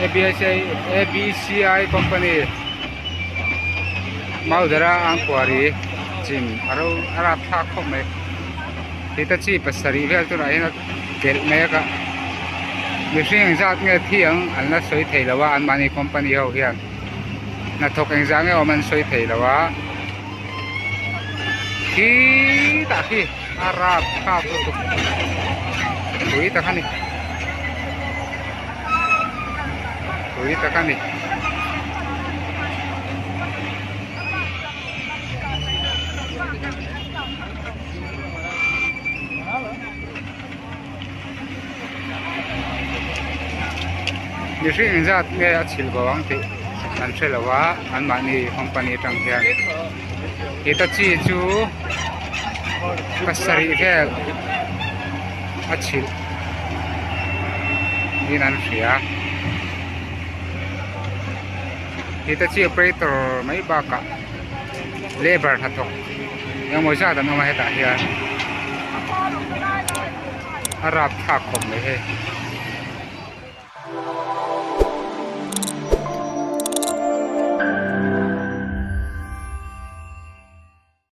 A_B_C_I company Maudara Angkuari chim a ro a rapthlak khawp mai hitachi pasarih vel tunah hian a kelh mek a mihring engzat nge thi ang an la sawi thei lo a anmahni company ho hian hnathawk engzah nge awm an sawi thei lo a khitah khi a rapthlak lutuk pui tak a ni pui tak a ni. Mihring engzat nge a chhilh bo ang tih an hre lo a anmahni company atang hian hitachi chu pasarih vel a chhilh niin an hria hitachi operator mai bakah labour hnathawk engemaw zat an awm a hetah hian a rapthlak khawp mai hei.